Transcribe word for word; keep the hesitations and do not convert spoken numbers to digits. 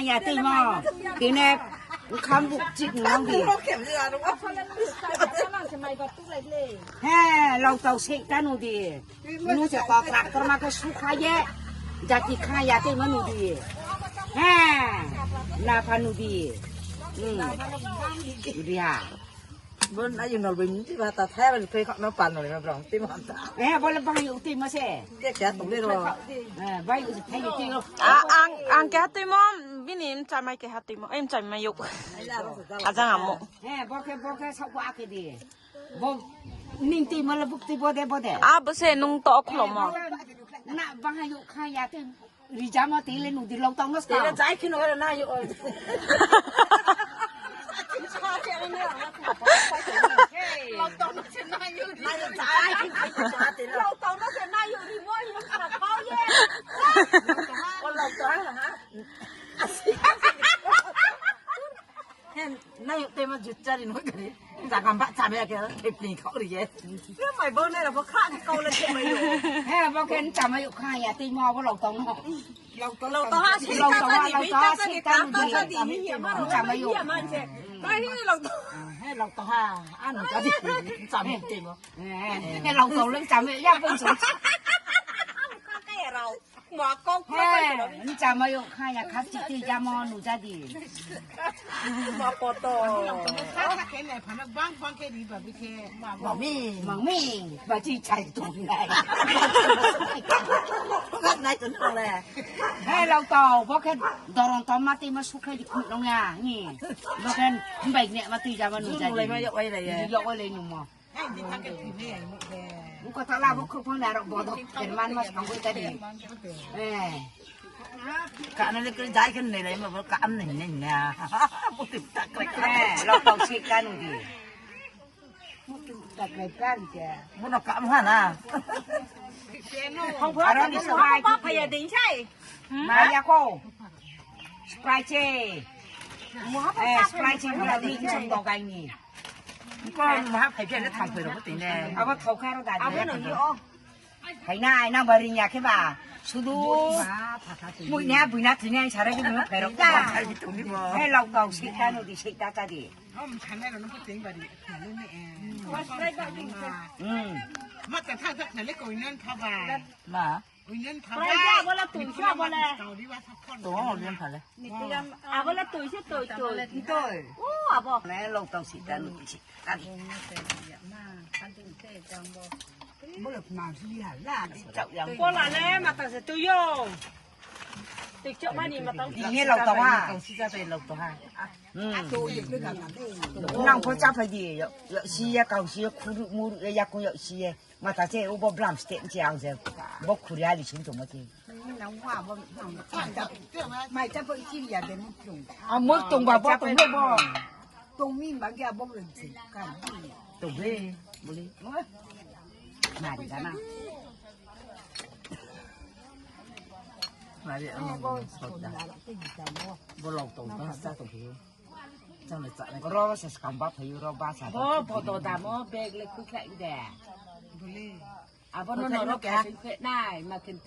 Ya twi mo. Tine kham buk chik nang di. He, lok tau sek ta nu di. Nu se kok traktor ma ke sukha ye. Jati kha ya twi mo nu di. He. Na pha nu di. Hmm. Dia. Bon, ayo nol bai mungti ba ta thai ba thai khak no pan nol ma brong ti ma ta. Eh, bole bang yu ti ma se. Ke kya tung le ro. Eh, bang yu ti yu ti ro. A, ang, ang kya twi mo, bini mchai mai kya twi mo, em chai mai yu. Ajang amo. Eh, bo ke, bo ke sok bo ake di. Bo ning ti ma la buk ti bo de, bo de. A, bo se nung to khlo mo. Na bang yu kha ya ti. Rijama tele nudi lok tong nos ka. Tele jai khino hore na yo. Lok tong nos na yo. Na yo jai khino jai tele. Lok tong nos na yo ri mo yo sa khao ye. O lok tong ha. Hen, nai te ma jutjari no gari. Jagam ba chame ke thepni khori ye. Ye mai bo ne ra bo kha ni kau le te mai yo. He bo ken chame yo kha ya te ma bo lok tong no. Lok to lok to ha si lok to ha si ta ni ta ni ta ni ya ma chame yo. Mai ni lok to. He lok to ha an ta di chame te mo. He lok to le chame ya bo so. Kha ka ya rau. He, ni chama yo kha ya khas chik ti jamo nu jadi. Ma poto. Kha kha khe nai phana bang bang khe ri ba bi khe. Mami. Mami, ba chi chai tu nai. Nai tu nang le. He, lau tau, bo khe dorong tau ma ti ma su khe di khum nong ya, ni. Bo khe mbai ne ma ti jama nu jadi. Mulai ma yo wai le ye. Yo wai le nu mo. Buka tala bukuk pun darok bodok, herman mas kangkui tadi. Eh. Kana le kiri jai kan nilai ma bor kam nahi nahi na. Buti tak rek. Eh, lo tau sik kan uji. Buti tak rek kan ke. Buno kam hana. Aro ni so mai. Apa ya ding sai? Maya ko. Sprite. Eh, Sprite mo la ding song dogai ni. Ko ma phai phai le thang phai ro tine. Abo thokha ro da. Abo no yo. Phai na ai na bari nya khe ba. Sudu. Mui ne bui na thine ai sare ke mo phai ro da. Phai bi tong ni bo. He lok kau sik ta no di sik ta ta di. Om thane ro no ko ting bari. Thane ni e. Hmm. Ma ta tha tha thale ko inan tha ba. Ma. Uinan tha. Prai ja bola tui sa bola. Tong lian phale. Abola tui se tui tui. Tui. O abo. Ne lo tau si dan si dan. Bola ma si ya la di chau yang. Bola le mata se tui yo. Tik chok mani mata. Ye lo tau ha. Kau si ja tai lo tau ha. Hmm. Nang pho cha phai di yo. Yo si ya kau si ya khuru muru ya ko yo si ya. Mata che ubo blam stem che ang je. Bo khuri ali sin tongma che. Nang wa bo nang. Mai ta bo iki ya de muk tung. A muk tung ba bo tung bo. Tung mi ba ya bo le che. Ka. Tung be. Bole. Mari kana. Mari ang bo. Bo lok tong ta sa tong. Ro se skang ba phayu ro ba sa. Bo bodo damo bag le khuklai de. Bole. Abo no norok khasin khe nai ma khin.